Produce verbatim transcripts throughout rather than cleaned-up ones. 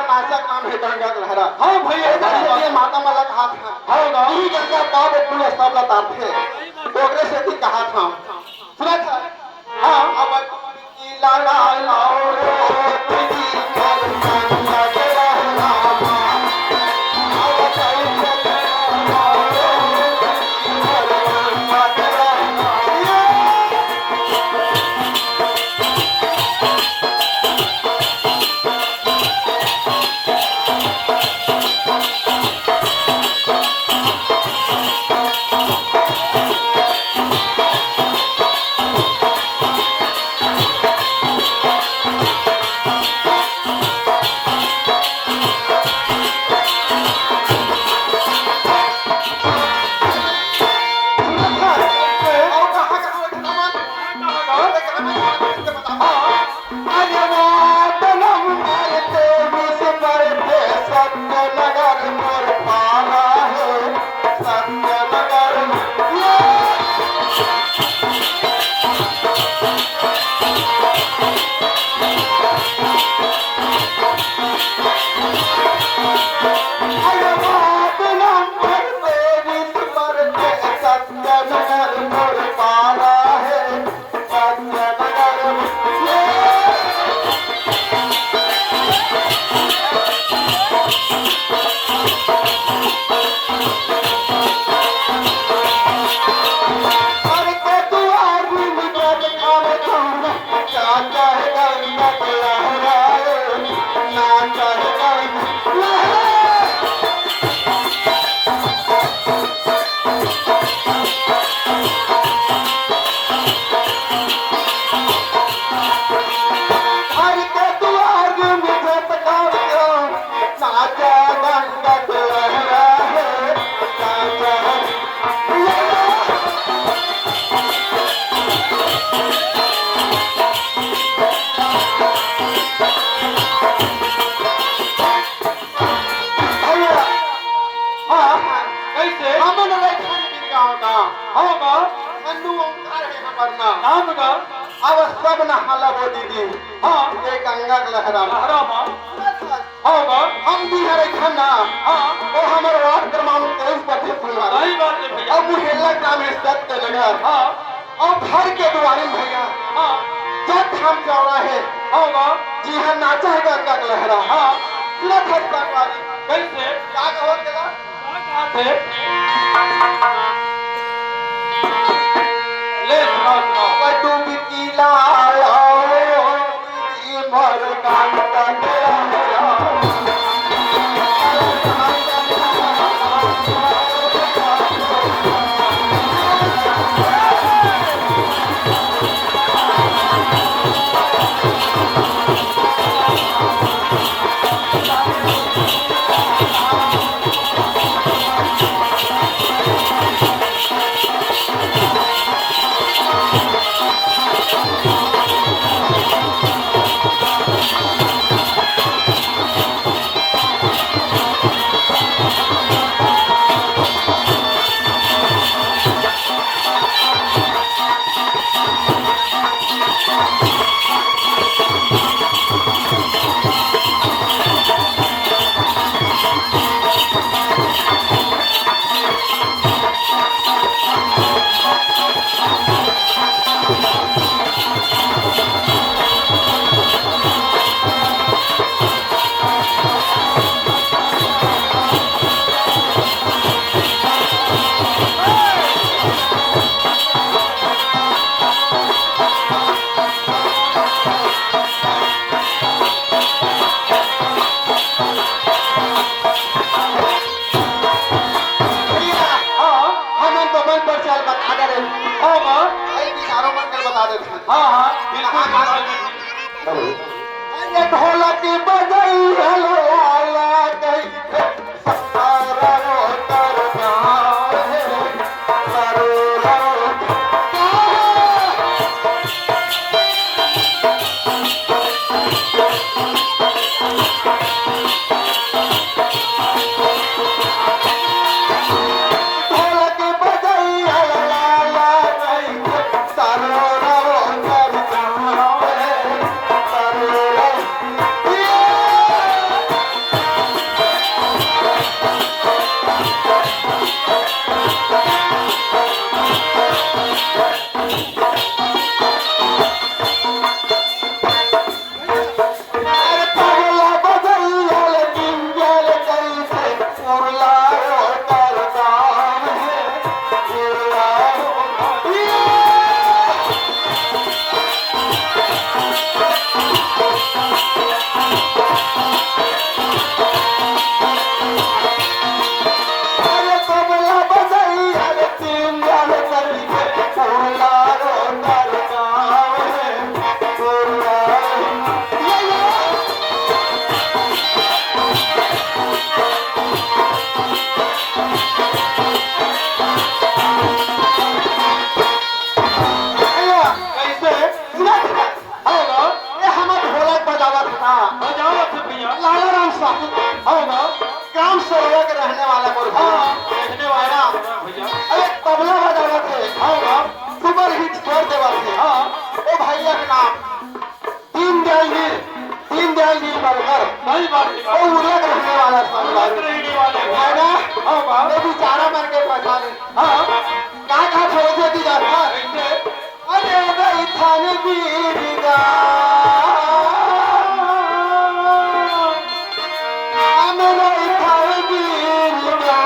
नाचा के नाम हे गंगा के लहरा। हाँ भैया, एकर सेती माता मन ला कहाथे। हाँ ना। इही गंगा पाप पुण्य सब ला तारथे। ओकरे सेती कहाथे। सुनत हस? हाँ। अब की लड़ाई आओ रे, भैया, हाँ, कैसे? हमन रहिथन बिरगांव ना। हाँ, बा। अन्नू ओंकार हे हमर ना। नाम का? अब सब नहाला बो दीदी। हाँ। ये गंगा के लहरा। लहरा, बा। हाँ, बा। हम भी हरे खन्ना। हाँ। वो हमर वार्ड क्रमांक तेईस पर थे सुना। सही बात है भैया। अब मुहेल्ला ग्राम है सत्य नगर। हाँ। अउ घर के दुवारी म भैया, हाँ। जग हम चौड़ा हे, हाँ, हाँ। जिहां नाचा हे गंगा के लहरा। हाँ। सुनत हस संगवारी। कैसे? का कहो तेला? का कहा थे? ले सुनाओ, सुनाओ। पटु बिटिला आओ, जी मोर गंगा के लहरा। हाँ, हमन तो मन पर चल बता दे रहे। हाँ, हाँ। भाई, बिचारों मन कर बता देते हैं। हाँ, हाँ, बिल्कुल, हाँ, हाँ। बिल्कुल। अरे ढोलक बजइया ला ला कहि वो उरिया के रहने वाला संगवारी। है ना? हाँ, बाप। मैं बेचारा मन के पहचान। हाँ। का कहा थोड़े से दी जाता? कैसे? अरे रैथन बीरगा, हम रैथन बीरगा,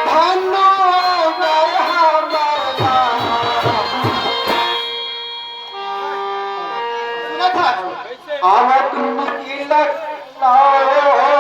धन्नो अगर हमर गाँव। सुना था? आवत निकलत लाओ